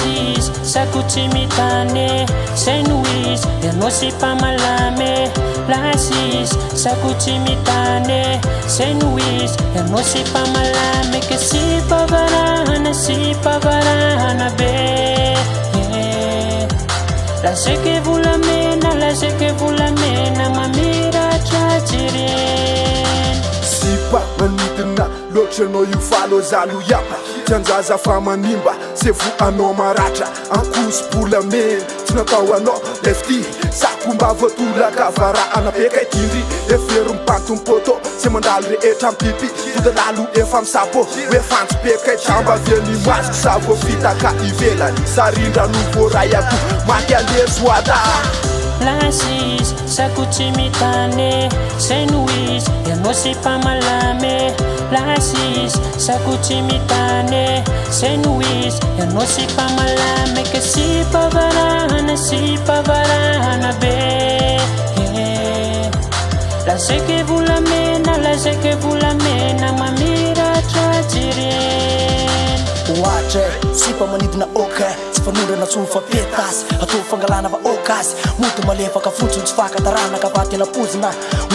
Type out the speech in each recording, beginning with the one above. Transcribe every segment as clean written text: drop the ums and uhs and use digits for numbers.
Lasa izy, sako tsy mitane, zay no izy, ianao sipa malame. Lasa izy, sako tsy mitane, zay no izy, ianao sipa malame. Ke sipa varahana, sipa varahana be. Eh. Lazaiko hoe volamena, lazaiko hoe volamena, mamiratra jerena. Sipa manidina loatra anao io falozalo iapa tianjaza fa manimba sevo anao maratra ankoso-bolamena tsy natao anao lefty sako mba voatolaka varahana be kay tindry efero mipantompoto sy mandalo rehetra mipipy todalalo efa misapo hoe fantsy be kay jamba veny masoko sa voafitaka ivelany sarindra no voaraiako maty alesoada. Lasa izy, sako tsy mitane, zay no izy, ianao sipa malame. Lasa izy, sako tsy mitane, zay no izy, ianao sipa malame. Ke sipa varahana, sipa varahana be. Eh. Lazaiko hoe volamena, lazaiko hoe volamena, mamiratra jerena. Ohatry e, sipa manidina ok, tsy fanondrana tsony fa petasy atao fangalana fa okasy mody malefaka fotsiny tsy fakatarana ka fa tena pozina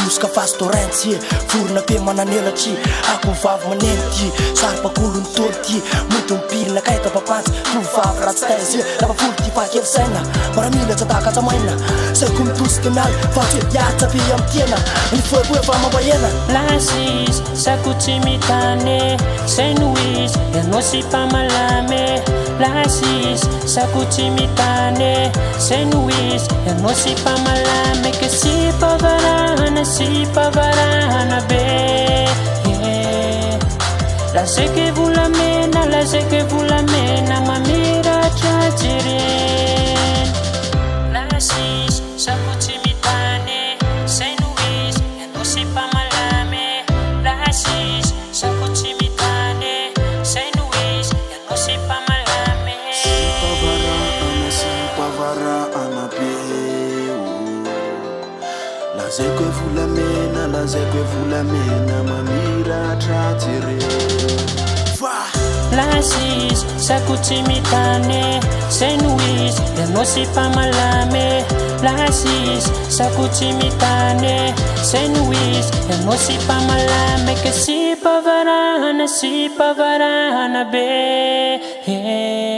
osoka fasy torentsy vorona be mananelatry akovavy maneno ty saripakolo ny tolo ty mody mipilina kaita papantsy tovovavy ratsy taizy lava folo ty fakely saina maramila tsy atakatsa maina saiko mitosika miala fa tsy hiaritra be amy tena ny foeko efa mampahena. Lasa izy, sako tsy mitane, zay no izy, ianao sipa malame. Lasa izy, sako tsy mitane, zay no izy, ianao sipa malame. Ke sipa varahana, sipa varahana be. Eh. Lazaiko hoe volamena, lazaiko hoe volamena, mamiratra jerena. Lasa izy, sako tsy mitane, zay no izy, ianao sipa malame. Lasa izy, sako tsy mitane, zay no izy, ianao sipa malame. Sipa varahana, sipa varahana be oh. Lazaiko hoe volamena, lazaiko hoe volamena, mamiratra jerena. Lasa izy, sako tsy mitane, zay no izy, ianao sipa malame. Lasa izy, sako tsy mitane, zay no izy, ianao sipa malame. Ke sipa varahana, sipa varahana be. Eh.